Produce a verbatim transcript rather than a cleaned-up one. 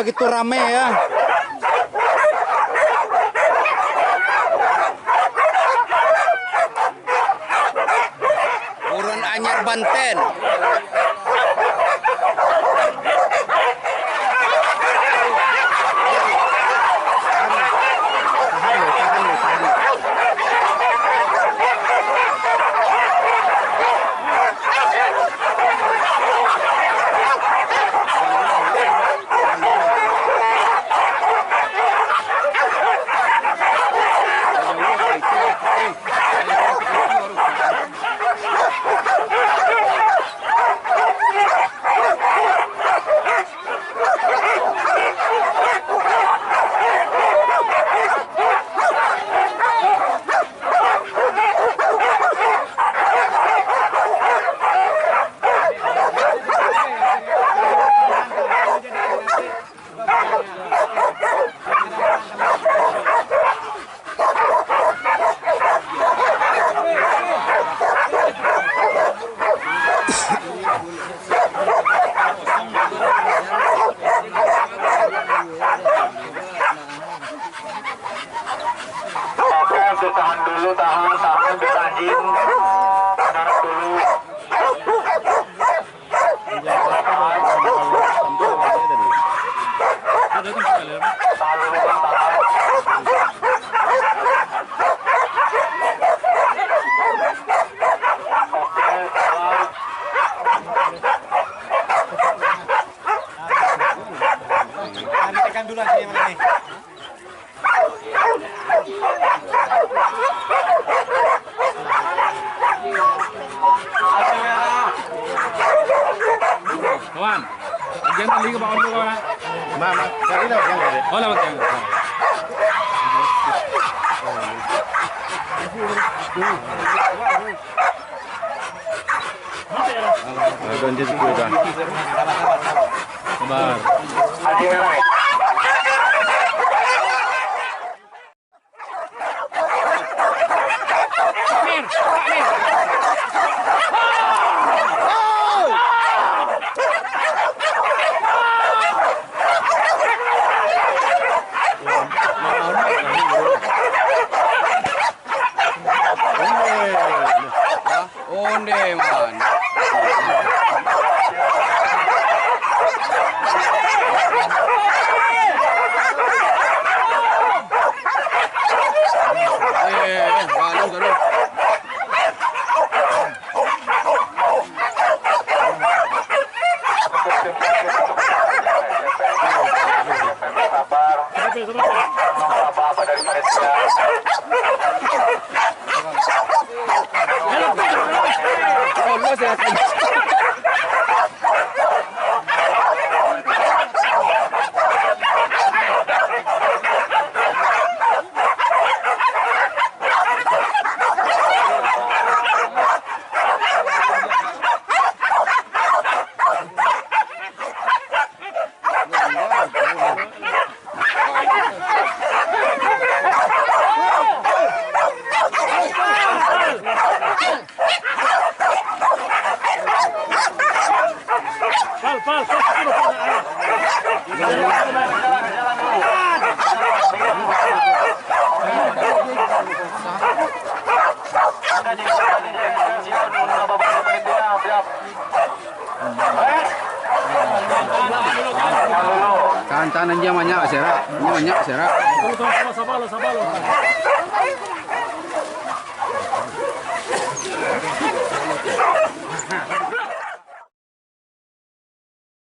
Itu rame ya. Buron Anyar Banten. Oke, tahan dulu, tahan, tahan, tahan, tahan dulu. Tekan dulu sini, mana ni? Kawan, jangan tadi ke Pak Ondo, kawan. Mak, mak, tadi dah, jangan tadi. Oh, lewat, jangan. Sabar. Onde, man. Eh, eh, bagus, bagus. Tahan, tahan, anjiang banyak, serak. Anjiang banyak, serak.